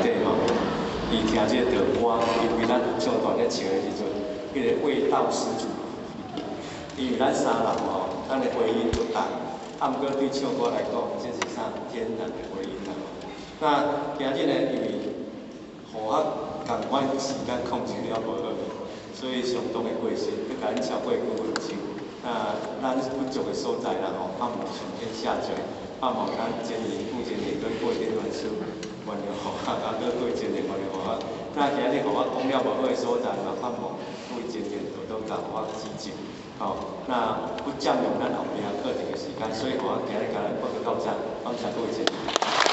底吼，伊聽這個道歌，因為咱唱團咧唱的時陣，彼個味道十足。因為咱三人吼，咱的回音不同，啊，毋過對唱歌來講，這是啥天然的回音啦。那今日呢，因為予我仝款時間控制了無好，所以相當的過失，閣共恁超過幾分鐘。那咱不足的所在啦吼，盼望上天下垂，盼望咱真言、傅真言佮郭典老師原諒予我，啊，閣郭真言原諒予我。那今日予我講了無好的所在嘛，盼望各位真言多多共我指正。吼，那不佔用咱後壁課程的時間，所以予我今日共咱報告到這，感謝各位真言。